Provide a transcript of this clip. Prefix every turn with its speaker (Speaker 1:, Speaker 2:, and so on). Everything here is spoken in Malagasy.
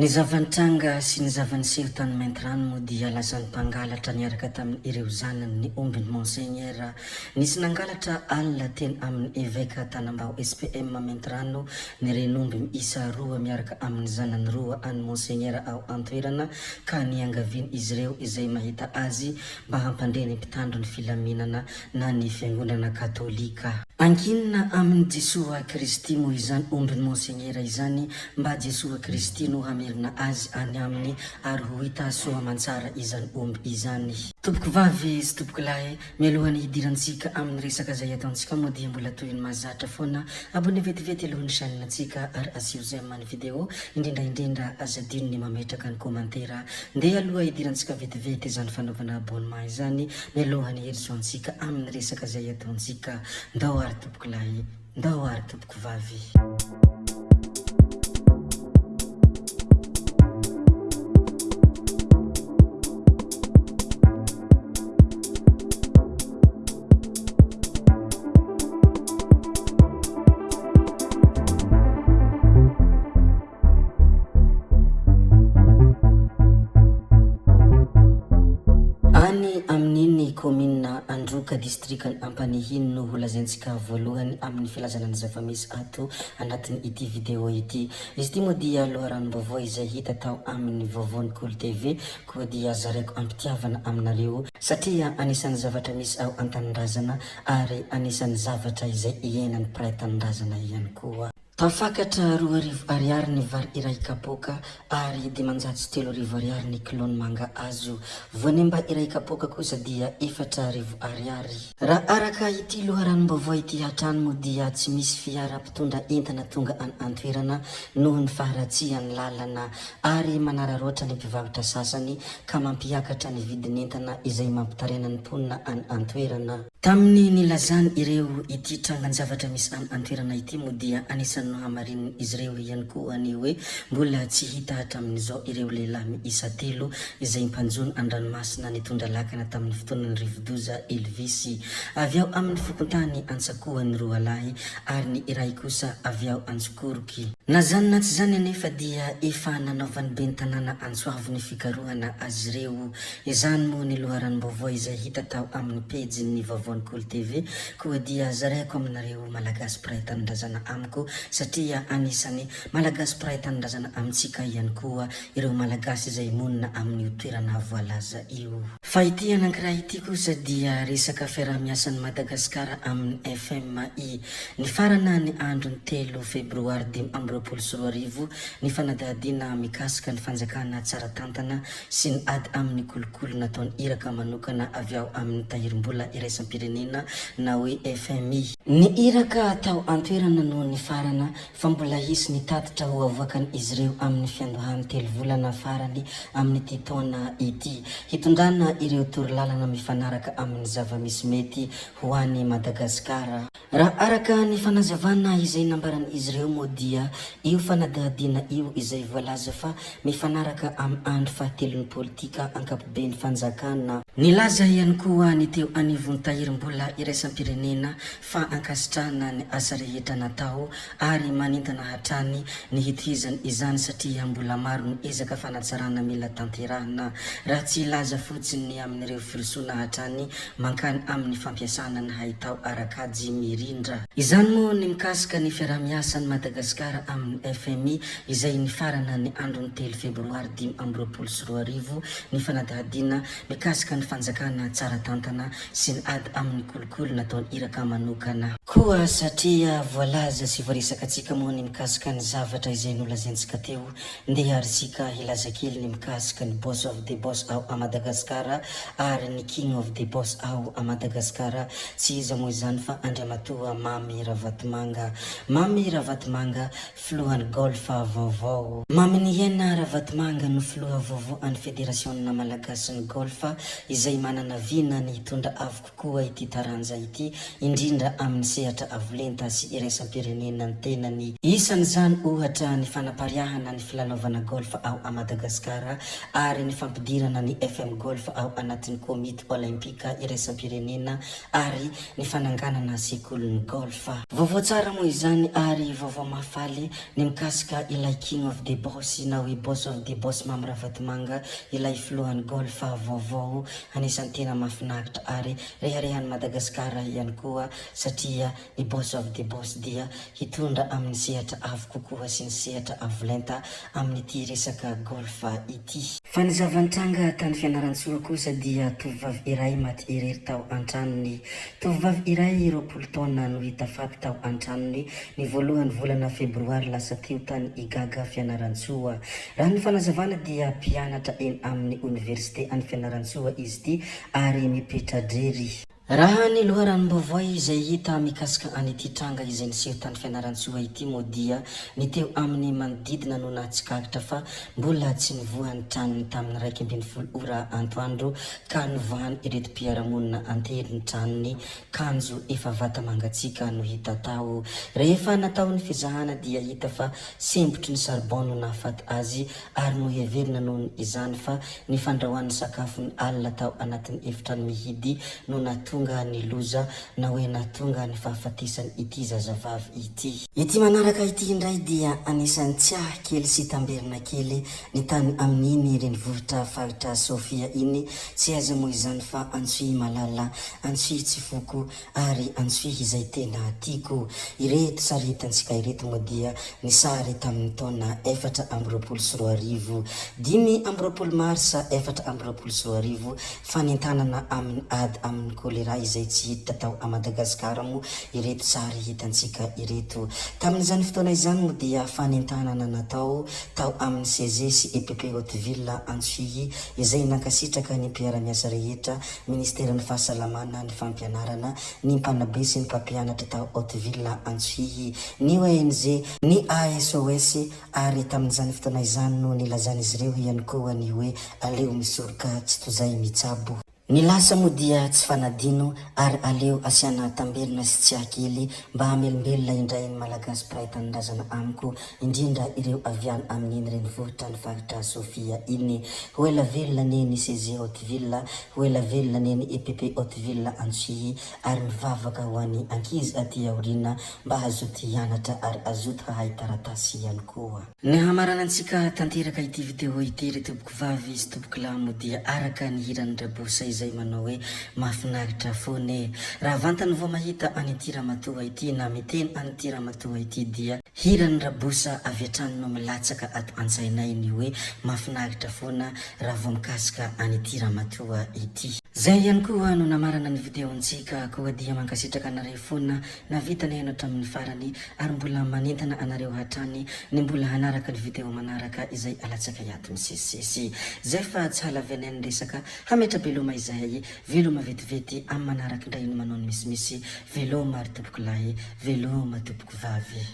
Speaker 1: Ny zava-nitranga sy ny zava-niseho tany Maintirano moa dia lasan'ny mpangalatra niaraka tamin' ireo zanany ny ombin'i Monseigneur. Nisy nangalatra alina teny amin'ny Eveka Tanambao SPM Maintirano ny renomby miisa roa miaraka amin'ny zanany roa an'i Monseigneur ao an-toerana ka niangavian' izy ireo izay mahita azy mba hampandre ny mpitandro ny filaminana na ny Fiangonana Katolika. Ankinina amin'i Jesoa Kristy moa izany ombin'i Monsegnera izany mba Jesoa Kristy no hamerina azy any aminy ary ho hita soa aman-tsara izany omby izany. Tompoko vavy sy tompoko lahy, mialohan'ny hidirantsika amin'ny resaka izay ataontsika moa dia mbola toy ny mahazatra foana, abonné vetivety aloha ny chaîne ntsika ary asio j'aime ny vidéo, indrindra indrindra aza adino ny mametraka ny commentaire. Ndeha aloha hidirantsika vetivety izany fanaovana abonnement izany mialohan'ny hirosoantsika amin'ny resaka izay ataontsika. Ndao ary tompoko lahy, ndao ary tompoko vavy. Any amin'iny kaominina Androka, distrikan'i Ampanihy iny no holazaintsika voalohany amin'ny filazana ny zava-misy ato anatin'ity video ity. Izy ity moa dia loharanom-baovao izay hita tao amin'ny vaovaon'ny Kolo TV, koa dia zaraiko am-pitiavana aminareo, satria anisan'ny zavatra misy ao an-tanindrazana ary anisan'ny zavatra izay iainan'ny mpiray tanindrazana ihany koa. Tafakatra 2000 ariary ny vary iray kapoaka ary 3500 ariary ny kilon'ny mangahazo. Voanemba iray kapoaka kosa dia 4000 ariary. Raha araka ity loharanom-baovao ity hatrany moa dia tsy misy fiara mpitondra entana tonga any an-toerana noho ny faharatsian'ny lalana ary manararaotra ny mpivarotra sasany ka mampiakatra ny vidin'entana izay mampitaraina ny mponina any an-toerana. Tamin'ny nilazany ireo ity trangan-javatra misy any an-toerana ity moa dia anisan'ny nohamarinin'izy ireo ihany koa ny hoe mbola tsy hita hatramin'izao ireo lehilahy miisa telo izay mpanjono an-dranomasina nitondra lakana tamin'ny fotoanan'ny rivodoza Elvis. Avy ao amin'ny fokontany Antsakoa ny roa lahy ary ny iray kosa avy ao Antsikoroky. Na izany na tsy izany anefa dia efa nanaovan'ny ben'ny tanàna antso avo ny fikarohana azy ireo. Izany moa ny loharanom-baovao izay hita tao amin'ny pejin'ny vaovaon'ny Kolo TV, koa dia zaraiko aminareo Malagasy mpiray tanindrazana amiko satria anisan'ny Malagasy mpiray tanindrazana amintsika ihany koa ireo Malagasy izay monina amin'io toerana voalaza io. Fa ity anankiray ity kosa dia resaka fiaraha-miasan'i Madagasikara amin'ny FMI. Nifarana ny andron'ny telo febroary 2025 ny fanadihadiana mikasika ny fanjakana tsara tantana sy ny ady amin'ny kolikoly nataon'ny iraka manokana avy ao amin'ny Tahirim-bola iraisam-pirenena na hoe FMI. Ny iraka tao an-toerana no nifarana fa mbola hisy ny tatitra ho avoakan'izy ireo amin'ny fiandohan'ny telo volana farany amin'ity taona ity, hitondrana ireo torolalana mifanaraka amin'ny zava-misy mety ho an'i Madagasikara. Raha araka ny fanazavana izay nambaran'izy ireo moa dia io fanadihadiana io izay voalaza fa mifanaraka amin'ny andry fahatelon'ny politika ankapoben'ny fanjakana. Nilaza ihany koa ny teo anivon'ny tahirim-bola iraisam-pirenena fa ankasitrahana ny asa rehetra natao ary manentana hatrany ny hitohizany izany satria mbola maro ny ezaka fanatsarana mila tanterahina raha tsy hilaza fotsiny ny amin'ireo firosoana hatrany mankany amin'ny fampiasana ny haitao ara-kajy mirindra. Izany moa ny mikasika ny fiaraha-miasan'i Madagasikara amin'ny fmi izay nifarana ny andron'ny telo febroary 2025 ny fanadihadiana mikasika ny fanjakana tsara tantana sy ny ady amin'ny kolikoly nataon'ny iraka manokana. Koa satria voalaza sy voaresakantsika moa ny mikasika ny zavatra izay nolazaintsika teo, ndeha ary isika hilaza kely ny mikasika ny Boss of the Boss ao a Madagascar ary ny King of the Boss ao a Madagascar, tsy iza moa izany fa Andriamatoa Mamy Ravatomanga. Mamy Ravatomanga, Filohan'ny Golf vaovao. Maminiaina Ravatomanga no filoha vaovao an'ny Federasionina Malagasin'ny Golf. izay manana vina ny hitondra avo kokoa ity taranja ity, indrindra amin'ny sehatra avo lenta sy iraisam-pirenena ny tenany. Isan'izany ohatra ny fanapariahana ny filalaovana golf ao a Madagasikara ary ny fampidirana ny FM Golf ao anatin'ny komity olaimpika iraisam-pirenena ary ny fananganana sekolin'ny golf. Vaovao tsara moa izany ary vaovao mahafaly ny mikasika ilay King of the Boss na hoe Boss of the Boss Mamy Ravatomanga, ilay filohan'ny golf vaovao anisan'ny tena mahafinaritra ary reharehan'i Madagasikara ihany koa satria ny Boss of the Boss dia hitondra amin'ny sehatra avo kokoa sy ny sehatra avo lenta amin'ity resaka golf ity. Fa ny zava-nitranga tany Fianarantsoa kosa dia tovovavy iray maty irery tao an-tranony. Tovovavy iray 20 taona no hita faty tao an-tranony ny voalohan'ny volana febroary lasa teo tany Igaga Fianarantsoa. Raha ny fanazavana dia mpianatra eny amin'ny oniversite any Fianarantsoa izy ity ary mipetra-drery. Raha ny loharanom-baovao izay hita mikasika an'ity tranga izay niseho tany Fianarantsoa ity moa dia ny teo amin'ny manodidina no nahatsikaritra fa mbola tsy nivoha ny tranony tamin'ny 11 ora antoandro ka novahan'ireto mpiara-monina an-tery ny tranony kanjo efa vata mangatsiaka no hita tao. Rehefa natao ny fizahana dia hita fa sembotry ny saribao no nahafaty azy ary noheverina noho izany fa ny fandrahoany sakafony alina tao anatin'ny efitrano mihidy no nahatonga ny loza na hoe nahatonga ny fahafatesany ity zazavavy ity. Ity manaraka ity indray dia anisan'ny tsiahy kely sy tamberina kely ny tany amin'iny renivohitra faritra Sofia iny, tsy aiza moa izany fa Antsohihy malala, Antsohihy tsy foko ary Antsohihy izay tena tiako. Ireto sary hitantsika ireto moa dia ny sary tamin'ny taona 2024. 25 marsa 2024, fanentanana amin'ny ady amin'ny choléra izay tsy hita tao a Madagasikara moa ireto sary hitantsika ireto. Tamin'izany fotoana izany moa dia fanentanana natao tao amin'ny CG sy EPP Haute-Ville Antsohihy izay nankasitraka ny mpiara-miasa rehetra, Ministeran'ny Fahasalamana, ny Fampianarana, ny mpanabe sy ny mpampianatra tao Haute-Ville Antsohihy, ny ONG, ny ASOS ary tamin'izany fotoana izany no nilazan'izy ireo ihany koa ny hoe aleo misoroka tsy tozay mitsabo. Ny lasa moa dia tsy fanadino ary aleo asiana tamberina sy tsiahy kely mba hamelombelona indray ny Malagasy mpiray tanindrazana amiko, indrindra ireo avy any amin'iny renivohitra ny faritra Sofia iny. Ho ela velona anie ny CG Haute Ville, ho ela velona anie ny EPP Haute Ville Antsohihy ary mivavaka ho an'ny ankizy aty aoriana mba hazoto hianatra ary hazoto hahay taratasy ihany koa. Ny hamaranantsika tanteraka ity video ity ry tompoko vavy sy tompoko lahy moa dia araka ny hiran'i Raboussa izay manao hoe mahafinaritra foana e! Raha vantany vao mahita an'ity ramatoa ity na miteny an'ity ramatoa ity dia hiran'i Raboussa avy hatrany no milatsaka ato antsainay ny hoe mahafinaritra foana raha vao mikasika an'ity ramatoa ity. Zay ihany koa no namarana ny video-ntsika koa dia mankasitraka anareo foana Nahavita nihaino hatramin'ny farany ary mbola manentana anareo hatrany ny mbola hanaraka ny video manaraka izay alatsakay ato misesisesy. Zay fa tsy halavianay ny resaka, hametra-beloma izahay, veloma vetivety, amin'ny manaraka indray no manao ny misimisy, veloma ry tompokolahy, veloma tompokovavy.